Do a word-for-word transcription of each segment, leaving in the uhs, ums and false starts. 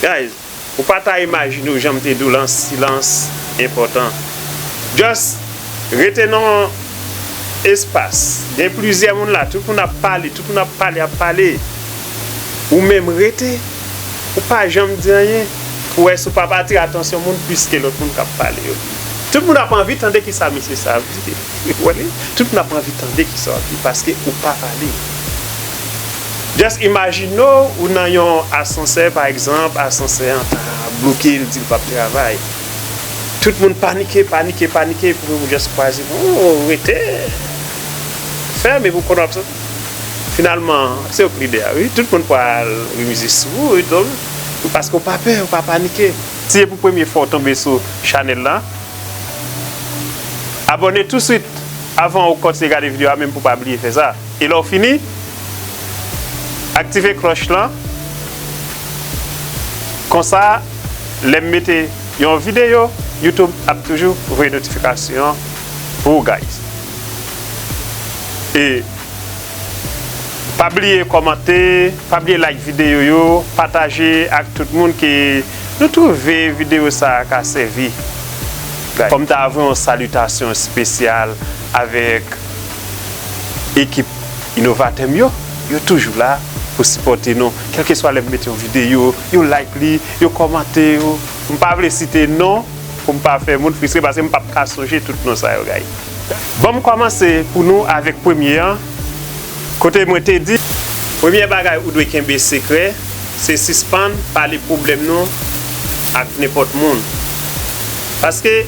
Guys, ou pa ta imajine w, jan m te di w lan, silans enpòtan. Just rete nan yon espas. Gen plizyè moun la, tout moun ap pale, tout moun ap pale, ap pale. Ou menm rete, ou pa janm di anyen. Pou wè si w p ap atire atansyon moun plis ke lòt moun k ap pale yo. Tout moun ap anvi tande kisa misye sa ap di. Ou wè li? Tout moun ap anvi tande kisa w ap di paske ou pa pale. Just imajine w, ou nan yon asansè, pa egzanp, asansè an ta bloke, l di l p ap travay. Tout moun panike, panike, panike, pou ou just kwaze, oh, rete fèmen pou konnen w ap soti. Finalman, se ou k lidè a, wi. Tout moun pral remize sou ou, wi, donk, paske w pa pè, w pa panike. Si se pou premye fwa w tonbe sou chanèl la, abòne touswit avan ou kontinye gade videyo a, menm pou w pa bliye fè sa. E lè w fini, aktive klòch lan. Konsa, lè m mete yon videyo, YouTube ap toujou voye notifikasyon pou ou, guys. E pa bliye kòmante, pa bliye like videyo yo, pataje ak tout moun ke nou twouve videyo sa a ka sèvi. Fò m ta voye yon salitasyon espesyal avèk ekip inovatè m yo. Yo toujou la pou sipòte nou. Kèlkeswa lè m mete yon videyo, yo like li, yo kòmante, yo, m pa vle site non pou m pa fè moun fristre, paske m p ap ka sonje tout non sa yo, guys. Ban m kòmanse pou nou avèk premye an. Kote mwen te di, premye bagay ou dwe kenbe sekrè, se sispann pale pwoblèm nou ak nenpòt moun. Paske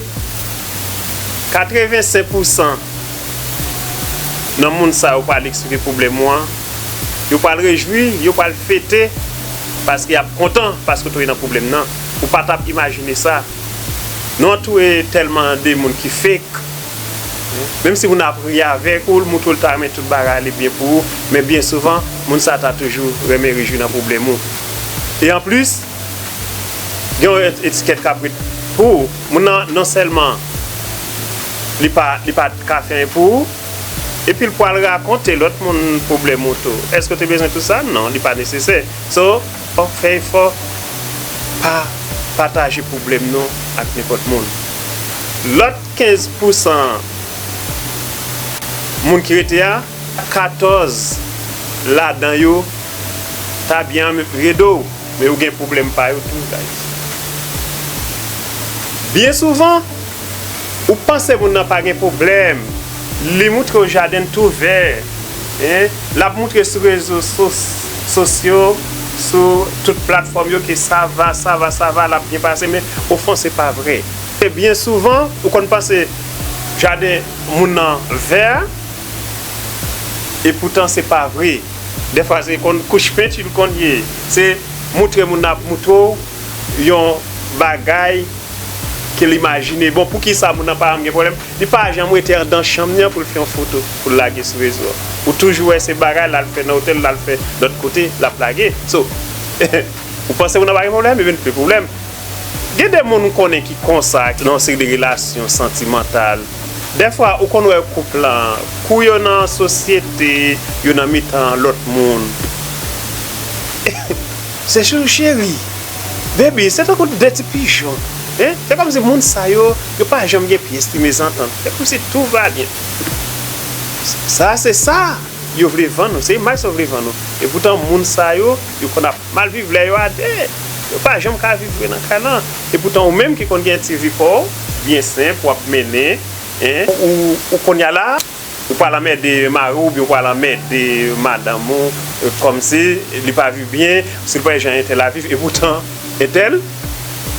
katrevensenk pousan nan moun sa yo pral eksplike pwoblèm ou an, yo pral rejwi, yo pral fete, paske y ap kontan paske w tonbe nan pwoblèm nan. Ou pa t ap imajine sa. Nou antoure tèlman de moun ki fake. Menm si moun ap ri avèk ou, l montre w l ta renmen tout bagay ale byen pou ou, men byen souvan, moun sa ta toujou renmen rejwi nan pwoblèm ou. E anplis, gen yon et- etikèt k ap ret pou ou. Moun nan, non sèlman li pa, li pa ka fè anyen pou ou, epi l pral rakonte lòt moun pwoblèm ou tou. Èske w te bezwen tout sa? Non, li pa nesesè. So, fò w fè efò, pa pataje pwoblèm nou ak nenpòt moun. Lòt kenz pousan moun ki rete a, katòz ladan yo ta byen anmere do w, men yo gen pwoblèm pa yo tou, guys. Byen souvan, ou panse moun nan pa gen pwoblèm, li montre w jaden l tou vè, en, l ap montre sou rezo sos- sosyo, sou tout platfòm yo ke sa va, sa va, sa va, l ap byen pase, men ofon se pa vre. E byen souvan, ou konn panse jaden moun nan vè, e poutan se pa vre. Dèfwa se konn kouch penti l konn ye. Se montre moun nan ap montre w yon bagay ke l imajine. Bon, poukisa moun nan pa janm gen pwoblèm? Li pa janm rete anndan chanm li an pou l fè yon foto, pou l lage sou rezo a. Ou toujou wè se bagay l al fè nan otèl, l al fè lòt kote, l ap lage. So, ou panse moun nan pa gen pwoblèm? Ebyen, l gen pwoblèm. Gen de moun m konnen ki konsa, nan yon seri de relasyon santimantal. Dèfwa, ou konn wè koup lan, kou yo nan sosyete, yo nan mitan lòt moun. Se chou cheri. Baby, se tankou de ti pijon. Hein? Se kòmsi moun sa yo, yo pa janm gen pyès ti mezantant. Se kòmsi tout va byen. Sa, se sa yo vle vann nou. Se imaj sa yo vle vann nou. E poutan, moun sa yo, yo konn ap mal viv lè yo a de. Yo pa janm ka viv vre nan kay lan. E poutan, ou menm ki konn gen ti vi pa w, byen senp, w ap mennen, hein, ou, ou kounye a la, ou pral anmède mari w oubyen ou pral anmède madanm ou, e, kòmsi li pa viv byen, si l pa wè jan entèl ap viv, e poutan, entèl,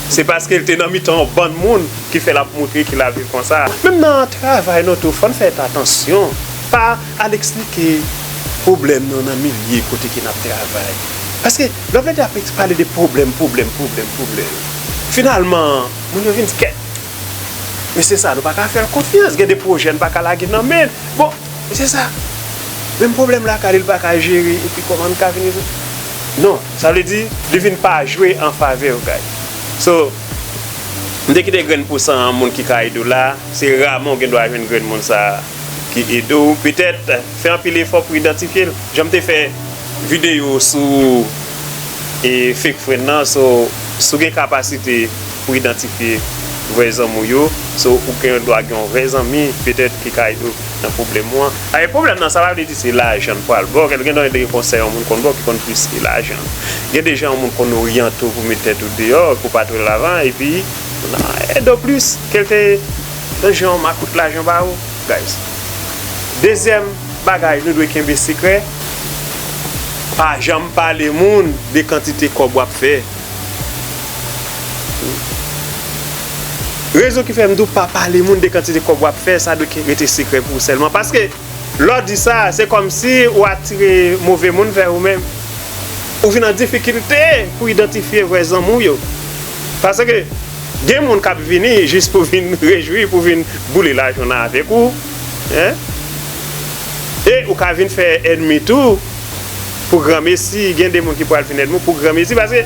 se paske l te nan mitan yon bann moun ki fè l ap montre ke l ap viv konsa. Menm nan travay nou tou, fò n fè atansyon. Pa al eksplike pwoblèm nou nan milye kote ke n ap travay. Paske lè w plede ap eks- pale de pwoblèm, pwoblèm, pwoblèm, pwoblèm, finalman, moun yo vin di, kèt, mesye sa, nou pa ka fè l konfyans. Gen de pwojè n pa ka lage nan men l. Bon, mesye sa, menm pwoblèm lakay li, li pa ka jere, epi kòman n ka vin rezoud? Non, sa vle di, li vin pa jwe an favè w, guys. So, m te kite grenn pousan moun ki ka ede w la, se raman w gen dwa jwenn grenn moun sa a ki ede w. Petèt, fè anpil efò pou idantifye l. Jan m te fè videyo sou, e, fake friend nan, so, Si w gen kapasite pou idantifye vrè zanmi w yo, so ou gen dwa gen yon vrè zanmi, petèt ki ka ede w nan pwoblèm ou an. Aye, pwoblèm nan, sa pa vle di se lajan l pral ba w. Kèlke gen de konsèy yon moun konn ba w ki konn plis ke lajan. Gen de jan yon moun konn oryante w pou met tèt ou deyò, pou pa twò lavan, epi ede w plis. Kèlke nan jan yon makout lajan ba w, guys. Dezyèm bagay, nou dwe kenbe sekrè. Pa janm pale moun de kantite kòb w ap fè. Rezon ki fè m di w pa pale moun de kantite kòb w ap fè, sa dwe ke- rete sekrè pou ou sèlman. Paske, lè w di sa, se kòmsi w atire move moun vè ou menm. Ou vin an difikilte pou idantifye vrè zanmi w yo. Paske, gen moun k ap vini jis pou vin rejwi, pou vin boule lajan nan avèk ou. Hein? E ou ka vin fè ènmi tou, pou granmesi, gen de moun ki pral vin ènmi w pou granmesi, paske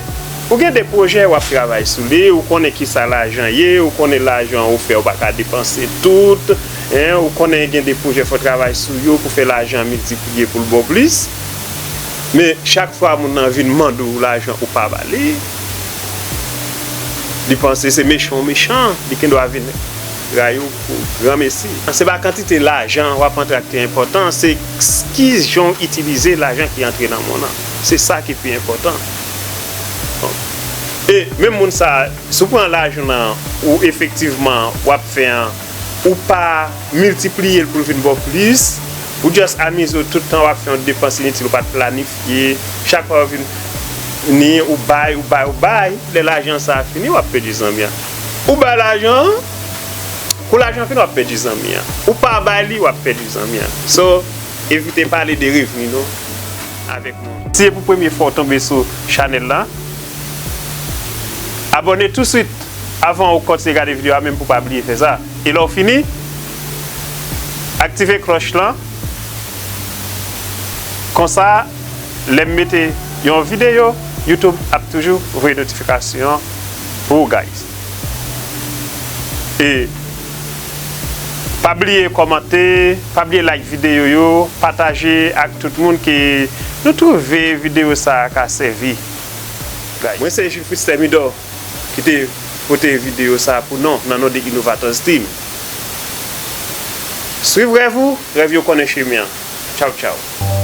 ou gen de pwojè w ap travay sou li, ou konnen kisa lajan ye, ou konnen lajan ou fè, ou pa ka depanse tout, hein, ou konnen gen de pwojè fò w travay sou yo pou fè lajan miltipliye pou l ba w plis. Men chak fwa moun nan vin mande w lajan ou pa ba li, li panse se mechan w mechan, li gen dwa vin rayi w pou granmesi. Se pa kantite lajan w ap antre a ki enpòtan, se s- ki jan w itilize lajan ki antre nan men w nan. Se sa ki pi enpòtan. Bon. E menm moun sa, si w pran lajan nan, ou efektivman, w ap fè an, ou pa miltipliye l pou l vin ba w plis, ou just amize w tout tan w ap fè yon depans initil, ou pa t planifye, chak fwa w vin ni, ou bay, ou bay, ou bay, lè lajan sa a fini, w ap pèdi zanmi an. Ou bay lajan an, kou lajan fini, w ap pèdi zanmi an. Ou pa bay li, w ap pèdi zanmi an. So, evite pale de revni nou avèk moun. Si se pou premye fwa w tonbe sou chanèl la, abòne touswit avan w kontinye gade videyo a, menm pou w pa bliye fè sa. E lè w fini, aktive klòch lan. Konsa, lè m mete yon videyo, YouTube ap toujou voye notifikasyon pou ou, guys. E pa bliye kòmante, pa bliye like videyo yo, pataje ak tout moun ke nou twouve videyo sa a ka sèvi. Guys. Mwen se Jules Fritz Thermidor ki te pote videyo sa a pou nou nan non de Innovators Team. Swiv rèv ou, rèv yo konnen chemen an. Tchaw, tchaw.